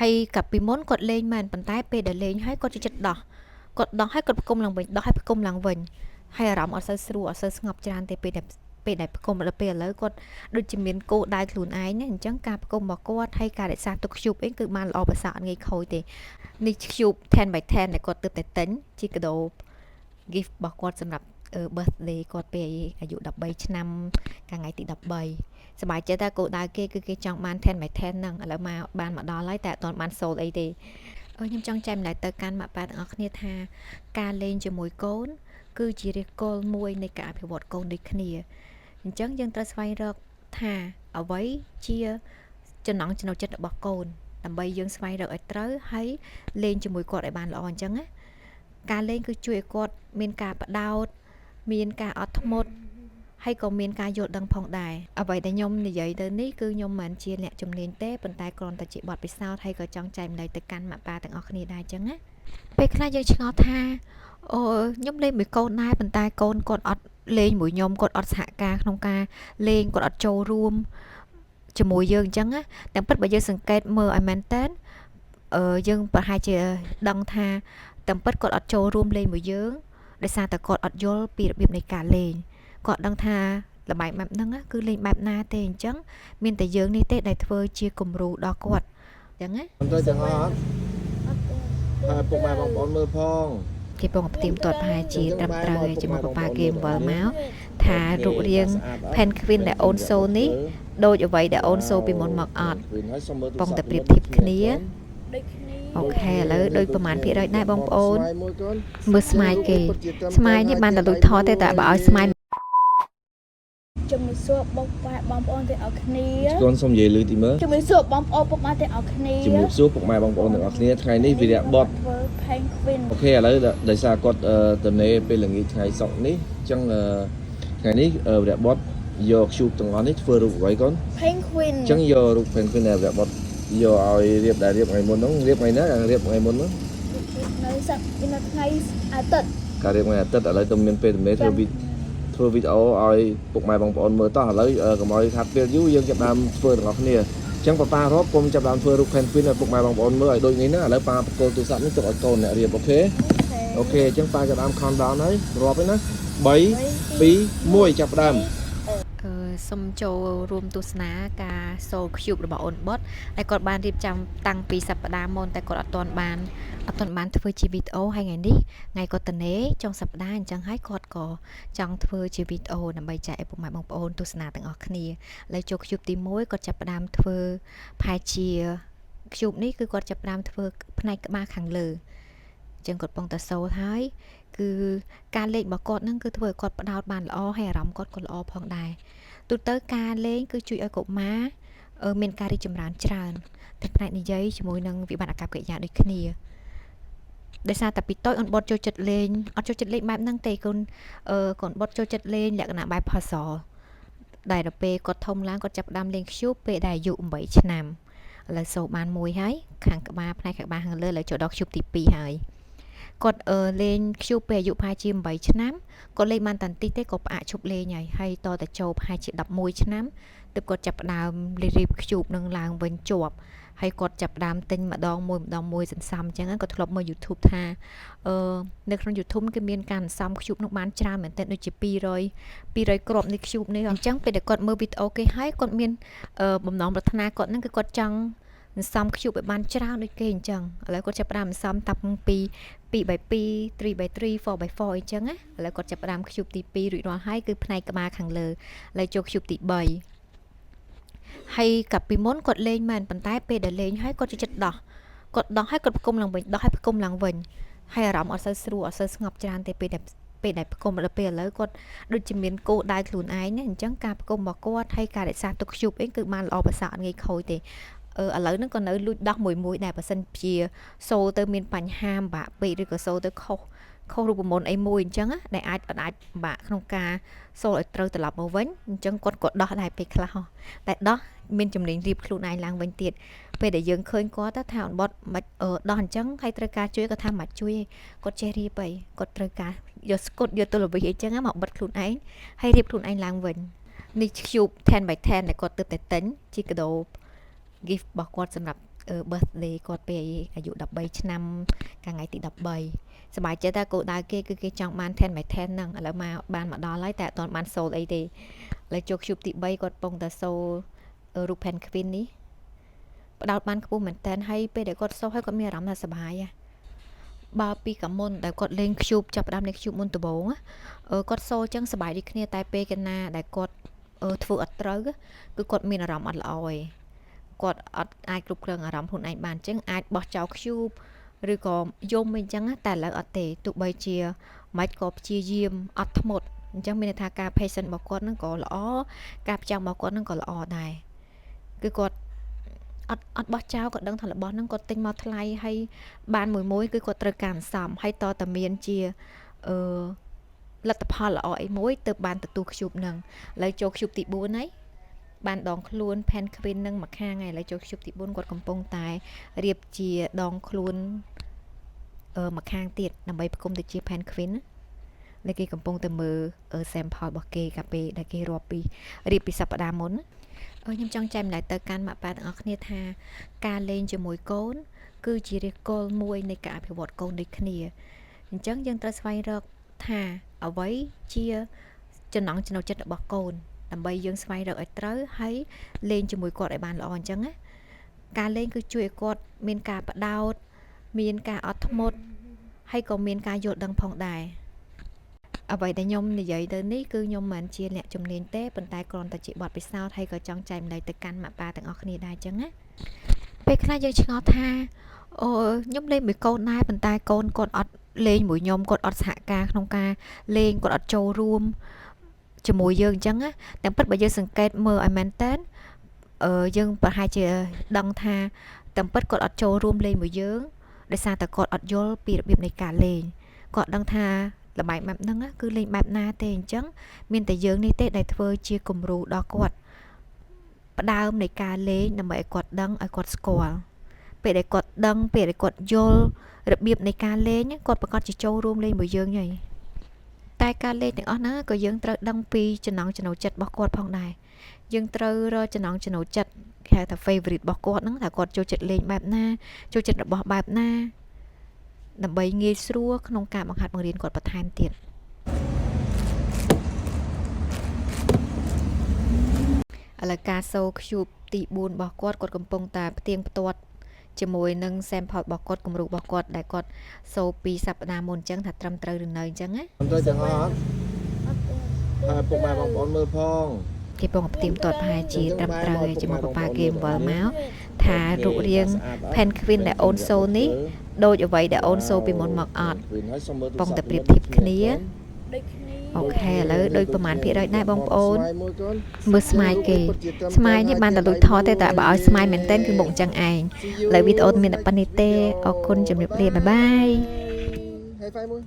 ហើយកាលពីមុនគាត់លេងមែនប៉ុន្តែពេលដែលលេងហើយគាត់ចូលចិត្តដោះគាត់ដោះហើយគាត់ផ្គុំឡើងវិញដោះហើយផ្គុំឡើងវិញហើយអារម្មណ៍អត់សូវស្រួលអត់សូវស្ងប់ច្រើនទេពេលដែលផ្គុំដល់ពេលឥឡូវគាត់ដូចជាមានគោលដៅខ្លួនឯងណាអញ្ចឹងការផ្គុំរបស់គាត់ហើយការរក្សាទុក cube អីគឺបានល្អប្រសើរអត់ងាយខូចទេនេះ cube 10 by 10ដែលគាត់ទើបតែទិញជាកាដូ gift របស់គាត់សម្រាប់ birthday គាត់ពេលអាយុ13ឆ្នាំកាលថ្ងៃទី13សប្បាយចិត្តតែគោលដៅគេគឺគេចង់បាន10 by 10ហ្នឹងឥឡូវមកបានមកដល់ហើយតែអត់ទាន់បានសូលអីទេអឺខ្ញុំចង់ចែករំលែកទៅកាន់ម៉ាក់ប៉ាទាំងអស់គ្នាថាការលេងជាមួយកូន គឺជាឫសគល់មួយនៃការអភិវឌ្ឍកូនដូចគ្នាអញ្ចឹងយើងត្រូវស្វែងរកថាអ្វីជាចំណង់ចំណូលចិត្តរបស់កូនដើម្បីយើងស្វែងរកឲ្យត្រូវហើយលេងជាមួយគាត់ឲ្យបានល្អអញ្ចឹងណាការលេងគឺជួយឲ្យគាត់មានការផ្ដោតមានការអត់ធ្មត់ហើយក៏មានការយល់ដឹងផងដែរអ្វីដែលខ្ញុំនិយាយទៅនេះគឺខ្ញុំមិនមែនជាអ្នកជំនាញទេប៉ុន្តែគ្រាន់តែជាបទពិសោធន៍ហើយក៏ចង់ចែករំលែកទៅកាន់ម៉ាក់ប៉ាទាំងអស់គ្នាដែរអញ្ចឹងណាពេលខ្លះយើងឆ្ងល់ថាអូខ្ញុំលេងមួយកូនដែរប៉ុន្តែកូនគាត់អត់លេងមួយខ្ញុំគាត់អត់សហការក្នុងការលេងគាត់អត់ចូលរួមជាមួយយើងអញ្ចឹងណាតែពិតបើយើងសង្កេតមើលឲ្យមែនតើអឺយើងប្រហែលជាដឹងថាតាមពិតគាត់អត់ចូលរួមលេងមួយយើងដោយសារតែគាត់អត់យល់ពីរបៀបនៃការលេងគាត់ដឹងថាល្បែងបែបហ្នឹងគឺលេងបែបណាទេអញ្ចឹងមានតែយើងនេះទេដែលធ្វើជាគំរូដល់គាត់អញ្ចឹងណា មិនត្រូវទាំងអស់អត់ហើយពុកម៉ែបងប្អូនមើលផង គេពងផ្ទៀងទាត់ប្រហែលជាត្រឹមត្រូវហើយជាមួយប៉ាប៉ាគេអំវិលមកថារូបរាង penguin ដែលអូនសូនេះដូចអ្វីដែលអូនសូពីមុនមកអត់ បងតែប្រៀបធៀបគ្នា ដូចគ្នា okay ឥឡូវដូចប្រហែលភាគរយដែរបងប្អូន ស្មៃមួយកូន មើលស្មាយគេស្មាយនេះបានតែលួចថតទេតែបើឲ្យស្មាយ ជំរាបសួរបងប្អូនបងប្អូនទាំងអស់គ្នា កូនសុំនិយាយលឺទីមើល ជំរាបសួរបងប្អូនពុកម៉ែទាំងអស់គ្នា ជំរាបសួរពុកម៉ែបងប្អូនទាំងអស់គ្នាថ្ងៃនេះវីរៈបុត្រ ធ្វើ penguin okay ឥឡូវដោយសារគាត់ទំនេរពេលល្ងាចថ្ងៃសុក្រនេះអញ្ចឹងថ្ងៃនេះវីរៈបុត្រយក cube ទាំងអស់នេះធ្វើរូបអ្វីកូន penguin អញ្ចឹងយករូប penguin ដែលវីរៈបុត្រយកឲ្យរៀបដែលរៀបថ្ងៃមុនហ្នឹងរៀបថ្ងៃណារៀបថ្ងៃមុនហ្នឹង នៅសប្តាហ៍នៅថ្ងៃអាទិត្យ ការរៀបថ្ងៃអាទិត្យឥឡូវទៅមានពេលទំនេរធ្វើវីធ្វើវីដេអូឲ្យពុកម៉ែបងប្អូនមើលតោះឥឡូវកុំឲ្យខាត់ពេលយូរយើងចាប់ដើមធ្វើទាំងអស់គ្នាអញ្ចឹងប៉ាប៉ារាប់កុំចាប់ដើមធ្វើរូប penguin ឲ្យពុកម៉ែបងប្អូនមើលឲ្យដូចនេះណាឥឡូវប៉ាបកគលទូរស័ព្ទនេះទុកឲ្យកូនអ្នករៀប okay okay អញ្ចឹងប៉ាចាប់ដើម count down ហើយរាប់ហើយណា3 2 1ចាប់ដើម អឺសុំចូលរួមទស្សនាការសូល cube របស់អូនបុតដែលគាត់បានរៀបចំតាំងពីសប្តាហ៍មុនតែគាត់អត់ទាន់បានធ្វើជាវីដេអូហើយថ្ងៃនេះថ្ងៃគាត់ទំនេរចុងសប្តាហ៍អញ្ចឹងហើយគាត់ក៏ចង់ធ្វើជាវីដេអូដើម្បីចែកឲ្យពុកម៉ែបងប្អូនទស្សនាទាំងអស់គ្នាឥឡូវចូល cube ទី1គាត់ចាប់ផ្ដើមធ្វើផែជា cube នេះគឺគាត់ចាប់ផ្ដើមធ្វើផ្នែកក្បាលខាងលើអញ្ចឹងគាត់ពងតែសូលហើយគឺការលេងរបស់គាត់ហ្នឹងគឺធ្វើឲ្យគាត់ផ្ដោតបានល្អហើយអារម្មណ៍គាត់ក៏ល្អផងដែរទូទៅការលេងគឺជួយឲ្យកុមារមានការរីកចម្រើនច្រើនទាំងផ្នែកនិយាយជាមួយនឹងវិបត្តិអាកប្បកិរិយាដូចគ្នាដោយសារតែពីតូចអូនបុតចូលចិត្តលេងអត់ចូលចិត្តលេងបែបហ្នឹងទេកូនអឺកូនបុតចូលចិត្តលេងលក្ខណៈបែប puzzle ដែលដល់ពេលគាត់ធំឡើងគាត់ចាប់ផ្ដើមលេង cube ពេលដែលអាយុ8ឆ្នាំឥឡូវសូបានមួយហើយខាងក្បាលផ្នែកខាងក្បាលខាងលើឥឡូវចូលដល់ cube ទី2ហើយគាត់អឺលេង cube ពេលអាយុប្រហែលជា8ឆ្នាំគាត់លេងបានតែបន្តិចទេក៏ផ្អាកឈប់លេងហើយហើយតតែចូលប្រហែលជា11ឆ្នាំទើបគាត់ចាប់ផ្ដើមរៀប cube នឹងឡើងវិញជាប់ហើយគាត់ចាប់ផ្ដើមទិញម្ដងមួយម្ដងមួយសន្សំអញ្ចឹងគាត់ធ្លាប់មើល YouTube ថាអឺនៅក្នុង YouTube គេមានការសន្សំ cube នោះបានច្រើនមែនទែនដូចជា200 200គ្រាប់នៃ cube នេះអញ្ចឹងពេលដែលគាត់មើលវីដេអូគេហើយគាត់មានបំណងប្រាថ្នាគាត់ហ្នឹងគឺគាត់ចង់សន្សំ cube ឲ្យបានច្រើនដូចគេអញ្ចឹងឥឡូវគាត់ចាប់ផ្ដើមសន្សំតាំងពី2 by 2 3 by 3 4 by 4អីចឹងណាឥឡូវគាត់ចាប់ផ្ដើម cube ទី2រួចរាល់ហើយគឺផ្នែកក្បាលខាងលើឥឡូវចូល cube ទី3ហើយកាលពីមុនគាត់លេងមែនប៉ុន្តែពេលដែលលេងហើយគាត់ចូលចិត្តដោះគាត់ដោះហើយគាត់ផ្គុំឡើងវិញដោះហើយផ្គុំឡើងវិញហើយអារម្មណ៍អត់សូវស្រួលអត់សូវស្ងប់ច្រើនទេពេលដែលផ្គុំដល់ពេលឥឡូវគាត់ដូចជាមានគោលដៅខ្លួនឯងណាអញ្ចឹងការផ្គុំរបស់គាត់ហើយការរក្សាទុក cube អីគឺបានល្អប្រសើរអត់ងាយខូចទេអឺឥឡូវហ្នឹងក៏នៅលួចដោះមួយមួយដែរបើសិនជាសូទៅមានបញ្ហាពិបាកពេកឬក៏សូទៅខុសខុសរូបមន្តអីមួយអញ្ចឹងដែលអាចអត់អាចពិបាកក្នុងការសូលឲ្យត្រូវត្រឡប់មកវិញអញ្ចឹងគាត់ក៏ដោះដែរពេលខ្លះតែដោះមានជំនាញរៀបខ្លួនឯងឡើងវិញទៀតពេលដែលយើងឃើញគាត់ថាអនបត់មិនដោះអញ្ចឹងហើយត្រូវការជួយគាត់ថាមិនជួយទេគាត់ចេះរៀបអីគាត់ត្រូវការយកស្គុតយកទលវិសអីចឹងមកបិទខ្លួនឯងហើយរៀបខ្លួនឯងឡើងវិញនេះ cube 10 by 10ដែលគាត់ទើបតែទិញជាកាដូ gift របស់គាត់សម្រាប់ birthday គាត់ពេលអាយុ13ឆ្នាំកាលថ្ងៃទី13សប្បាយចិត្តតែគោលដៅគេគឺគេចង់បាន10 by 10ហ្នឹងឥឡូវមកបានមកដល់ហើយតែអត់ទាន់បានសូលអីទេឥឡូវចូល cube ទី3គាត់ពងតែសូលរូប penguin នេះផ្ដោតបានខ្ពស់មែនតើហើយពេលដែលគាត់សូលហើយគាត់មានអារម្មណ៍ថាសប្បាយហ៎បើពីកាមុនដែលគាត់លេង cube ចាប់ផ្ដើមលេង cube មុនដំបូងគាត់សូលចឹងសប្បាយដូចគ្នាតែពេលកណាដែលគាត់ធ្វើអត់ត្រូវគឺគាត់មានអារម្មណ៍អត់ល្អឯងគាត់អត់អាចគ្រប់គ្រងអារម្មណ៍ខ្លួនឯងបានអញ្ចឹងអាចបោះចោល cube ឬក៏យំអីចឹងតែឥឡូវអត់ទេទោះបីជាមិនក៏ព្យាយាមអត់ធ្មត់អញ្ចឹងមានន័យថាការ patient របស់គាត់នឹងក៏ល្អការផ្ចាំរបស់គាត់នឹងក៏ល្អដែរគឺគាត់អត់អត់បោះចោលគាត់ដឹងថារបស់ហ្នឹងគាត់ទិញមកថ្លៃហើយបានមួយមួយគឺគាត់ត្រូវការអន្សំហើយតតែមានជាអឺលទ្ធផលល្អអីមួយទើបបានទទួល cube ហ្នឹងឥឡូវចូល cube ទី4ហើយបានដងខ្លួន penguin នឹងមួយខាងហើយឥឡូវចូល cube ទី4គាត់កំពុងតែរៀបជាដងខ្លួនអឺមួយខាងទៀតដើម្បីផ្គុំទៅជា penguin ណាដែលគេកំពុងតែមើល sample របស់គេកាលពេលដែលគេរាប់ពីរៀបពីសប្តាហ៍មុនណាខ្ញុំចង់ចែកម្លែកទៅកាន់ម៉ាក់ប៉ាទាំងអស់គ្នាថាការលេងជាមួយកូន គឺជាឫសគល់មួយនៃការអភិវឌ្ឍកូនដូចគ្នាអញ្ចឹងយើងត្រូវស្វែងរកថាអ្វីជាចំណង់ចំណូលចិត្តរបស់កូនដើម្បីយើងស្វែងរកឲ្យត្រូវហើយលេងជាមួយគាត់ឲ្យបានល្អអញ្ចឹងណាការលេងគឺជួយឲ្យគាត់មានការផ្ដោតមានការអត់ធ្មត់ហើយក៏មានការយល់ដឹងផងដែរអ្វីដែលខ្ញុំនិយាយទៅនេះគឺខ្ញុំមិនជាអ្នកជំនាញទេប៉ុន្តែគ្រាន់តែជាបទពិសោធន៍ហើយក៏ចង់ចែកម្លែកទៅកាន់ម៉ាក់ប៉ាទាំងអស់គ្នាដែរអញ្ចឹងណាពេលខ្លះយើងឆ្ងល់ថាអូខ្ញុំលេងមួយកូនដែរប៉ុន្តែកូនគាត់អត់លេងមួយខ្ញុំគាត់អត់សហការក្នុងការលេងគាត់អត់ចូលរួមជាមួយយើងអញ្ចឹងណាតែពិតបើយើងសង្កេតមើលឲ្យមែនតើអឺយើងប្រហែលជាដឹងថាតាមពិតគាត់អត់ចូលរួមលេងមួយយើងដោយសារតែគាត់អត់យល់ពីរបៀបនៃការលេងគាត់ដឹងថាល្បែងបែបហ្នឹងគឺលេងបែបណាទេអញ្ចឹងមានតែយើងនេះទេដែលធ្វើជាគំរូដល់គាត់ផ្ដើមនៃការលេងដើម្បីឲ្យគាត់ដឹងឲ្យគាត់ស្គាល់ពេលដែលគាត់ដឹងពេលដែលគាត់យល់របៀបនៃការលេងគាត់ប្រកាសជាចូលរួមលេងមួយយើងហើយតែការលេងទាំងអស់ហ្នឹងក៏យើងត្រូវដឹងពីចំណង់ចំណូលចិត្តរបស់គាត់ផងដែរយើងត្រូវរកចំណង់ចំណូលចិត្តគេហៅថា favorite របស់គាត់ហ្នឹងថាគាត់ចូលចិត្តលេងបែបណាចូលចិត្តរបស់បែបណាដើម្បីងាយស្រួលក្នុងការបង្ហាត់បង្រៀនគាត់បន្ថែមទៀតឥឡូវការសូ cube ទី4របស់គាត់គាត់កំពុងតែផ្ទៀងផ្ទាត់ជាមួយនឹង sample របស់គាត់គំរូរបស់គាត់ដែលគាត់សូពីសប្តាហ៍មុនអញ្ចឹងថាត្រឹមត្រូវឬនៅអញ្ចឹងណា មិនត្រូវទាំងអស់អត់ អត់ទេ ហើយពុកម៉ែបងប្អូនមើលផង គេពងផ្ទៀងផ្ទាត់ប្រហែលជាត្រឹមត្រូវហើយជាមួយប៉ាប៉ាគេអំវិលមកថារូបរាង penguin ដែលអូនសូនេះដូចអ្វីដែលអូនសូពីមុនមកអត់ ពងតែប្រៀបធៀបគ្នា ដូចគ្នា okay ឥឡូវដូចប្រហែលភាគរយដែរបងប្អូន ស្មៃមួយកូន មើលស្មៃគេស្មៃនេះបានតែលួចថតទេតែបើឲ្យស្មៃមែនទែនគឺមុខអញ្ចឹងឯងឥឡូវវីដេអូមានតែប៉ុណ្្នេះទេអរគុណជំរាបលា bye bye. High five មួយ